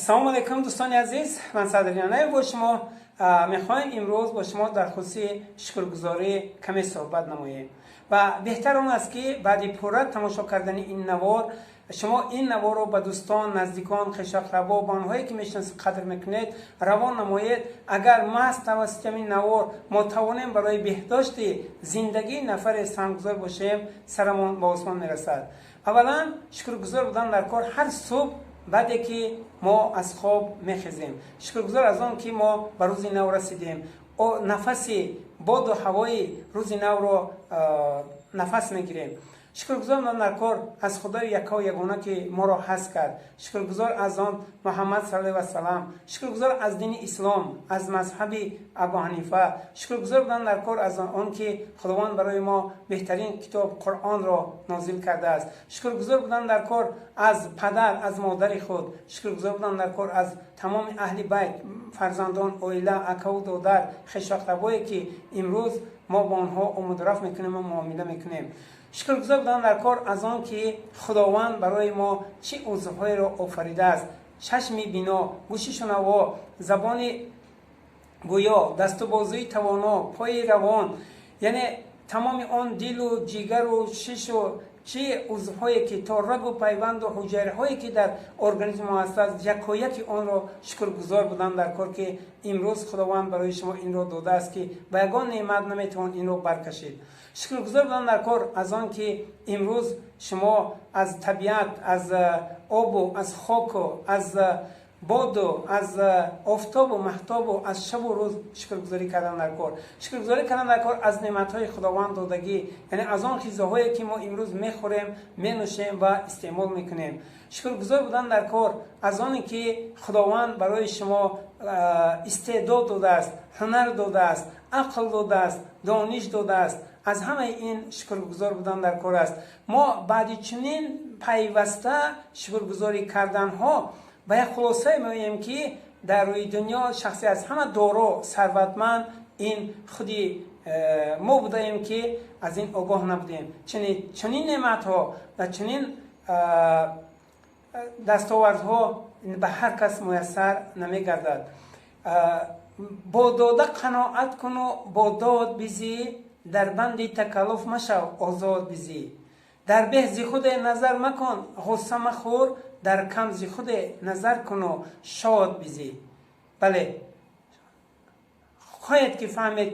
Ассалому алайкум, дӯстони азиз. Ман Садриддин бо шумо. Мехоҳем имрӯз бо шумо дар хусуси шукргузорӣ каме суҳбат намоем ва беҳтар он аст, ки баъди пурра тамошо кардани ин навор шумо ин наворро ба дӯстон, наздикон, хешу ақрабо, ба онҳое ки мешиносед, қадр мекунед, равон намоед. Агар маҳз тавассути ҳамин навор мо тавонем барои беҳдошти зиндагии нафаре саҳмгузор бошем, сарамон ба осмон мерасад. Аввалан, шукргузор будан дар кор ҳар субҳ, баъде ки мо аз хоб мехезем, шукргузор аз он ки мо ба рӯзи нав расидем, нафаси боду ҳавои рӯзи навро нафас мегирем. Шукргузор дар кор аз Худои яккаву ягона, ки моро ҳаст кард. Шукргузор аз он Муҳаммад саллаллоҳу алайҳи васалам. Шукргузор аз дини ислом, аз мазҳаби Абу Ҳанифа. Шукргузор будан дар кор аз он ки Худованд барои мо беҳтарин китоб, Қуръонро нозил кардааст. Шукргузор будан дар кор аз падар, аз модари худ. Шукргузор будан дар кор аз тамоми аҳли байт, фарзандон, оила, акаву додар, хешу ақрабое, ки имрӯз мо бо онҳо омадурафт мекунем ва муомила мекунем. Шукргузор будан дар кор аз он ки Худованд барои мо чӣ узвҳоеро офаридааст: чашми бино, гӯши шунаво, забони гӯё, дасту бозуи тавоно, пои равон, яъне тамоми он дилу ҷигару шишу чӣ узвҳое ки то рагу пайванду ҳуҷайраҳое ки дар организм мо ҳастад, якояки онро шукргузор будан дар кор, ки имрӯз Худованд барои шумо инро додааст, ки ба ягон неъмат наметавон инро баркашид. Шукргузор будан дар кор аз он ки имрӯз шумо аз табиат, аз обу аз хоку аз боду аз офтобу маҳтобу аз шабу рӯз шукргузорӣ кардан дар кор. Шукргузорӣ кардан дар кор аз неъматҳои Худованд додагӣ, яъне аз он ғизоҳое ки мо имрӯз мехӯрем, менӯшем ва истеъмол мекунем. Шукргузор будан дар кор аз оне ки Худованд барои шумо истеъдод додааст, ҳунар додааст, ақл додааст, дониш додааст. Аз ҳамаи ин шукргузор будан дар кор аст. Мо баъди чунин пайваста шукргузорӣ карданҳо ба як хулосае меоем, ки дар рӯи дунё шахсе аз ҳама доро, сарватманд ин худи мо будаем, ки аз ин огоҳ набудем. Чунин неъматҳо ва чунин дастовардҳо ба ҳар кас муяссар намегардад. Бо дода қаноат куну бо дод бизӣ, дар банди такаллуф машав, озод бизӣ. Дар беҳ зи худе назар макун, ғусса махӯр, дар кам зи худе назар куну шод бизӣ. Бале, хоҳед ки фаҳмед,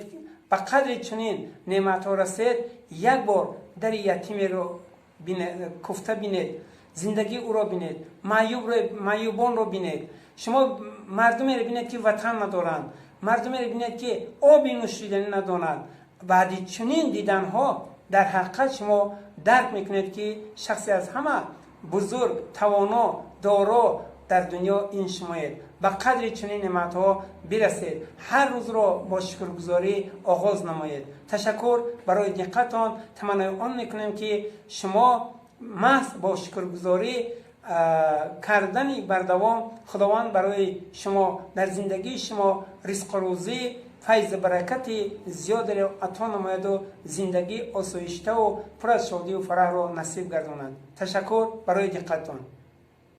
ба қадри чунин неъматҳо расед, як бор дари ятимеро куфта бинед, зиндагии ӯро бинед, маъюбонро бинед. Шумо мардумеро бинед, ки ватан надоранд, мардумеро бинед, ки оби нӯшиданӣ надонанд. Баъди чунин диданҳо дар ҳақиқат шумо дарк мекунед, ки шахсе аз ҳама бузург, тавоно, доро дар дунё ин шумоед. Ба қадри чунин неъматҳо бирасед, ҳар рӯзро бо шукргузорӣ оғоз намоед. Ташаккур барои диққатон. Таманнои он мекунем, ки шумо маҳз бо шукргузорӣ кардани бардавом Худованд барои шумо дар зиндагии шумо ризқу рӯзӣ, файзу баракати зиёдеро ато намояду зиндагии осоиштаву пур аз шодию фараҳро насиб гардонад. Ташаккур барои диққатон.